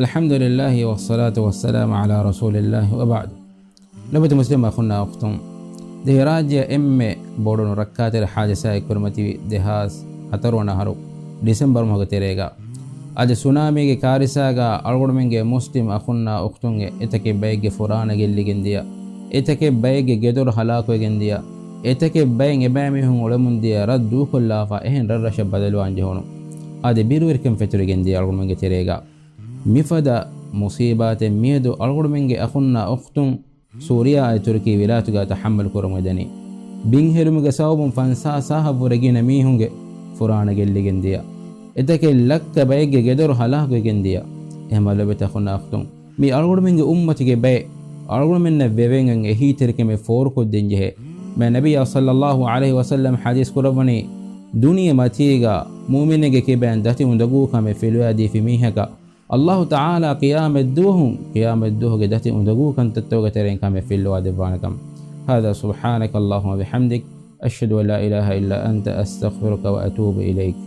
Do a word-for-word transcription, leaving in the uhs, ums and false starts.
الحمد لله والصلاة والسلام على رسول الله وبعد. ލޮބުވެތި މުސްލިމް އަޚުންނާ އުޚްތުން، ދިވެހިރާއްޖެއަށް އެންމެ ބޮޑު ނުރައްކާތެރި ޙާދިސާއެއް ކުރިމަތިވި ދެހާސް ހަތަރު ވަނަ އަހަރު ޑިސެމްބަރު މަހުގެ ތެރޭގަ، އަދި ސުނާމީގެ ކާރިސާގަ އަޅުގަނޑުމެންގެ މުސްލިމް އަޚުންނާ އުޚްތުންގެ އެތަކެއް ބައެއްގެ ފުރާނަ ގެއްލިގެން ދިޔަ، އެތަކެއް ބައެއްގެ ގެދޮރު ހަލާކުވެގެން ދިޔަ، އެތަކެއް ބައެއް އެބައިމީހުން އުޅެމުން ދިޔަ ރަށް ދޫކޮށްލާފަ އެހެން ރަށްރަށަށް ބަދަލުވާން ޖެހުނު. އަދި ބިރުވެރިކަން ފެތުރިގެން ދިޔަ އަޅުގަނޑުމެންގެ ތެރޭގަ. މިފަދަ މުސީބާތެއް މިއަދު އަޅުގަނޑުމެންގެ އަޚުންނާ އުޚްތުން ސޫރިޔާ އަދި ތުރުކީ ވިލާތުގަ ތަޙައްމަލް ކުރަމުން ދަނީ. ބިން ހެރުމުގެ ސަބަބުން ފަންސާސް ސާހަށްވުރެ ގިނަ މީހުންގެ ފުރާނަ ގެއްލިގެން ދިޔަ. އެތަކެއް ލައްކަ ބައެއްގެ ގެދޮރު ހަލާކުވެގެން ދިޔަ. އެހެންމަ ލޮބުވެތި އަޚުންނާ އުޚްތުން، މި އަޅުގަނޑުމެންގެ އުއްމަތުގެ ބައެއް އަޅުގަނޑުމެންނަށް ވެވެން އެހީތެރިކަމެއް ފޯރުކޮށްދޭން ޖެހޭ. މާތް ނަބިއްޔާ ޞައްލައްލާހު ޢަލައިހި ވަސައްލަމް ޙަދީޘް ކުރައްވަނީ، ދުނިޔެ މަތީގަ މުއުމިނެއްގެ ކިބައިން ދަތި އުނދަގޫ ކަމެއް ފިލުވާދީފި މީހަކަށް އައްލާހު ތަޢާލާ ޤިޔާމަތްދުވަހު، ޤިޔާމަތްދުވަހުގެ ދަތި އުނދަގޫ ކަންތައްތަކުގެ ތެރެއިން ކަމެއް ފިއްލަވާ ދެއްވާނެކަން. هذا سبحانك اللهم وبحمدك، أشهد أن لا إله إلا أنت، أستغفرك وأتوب إليك.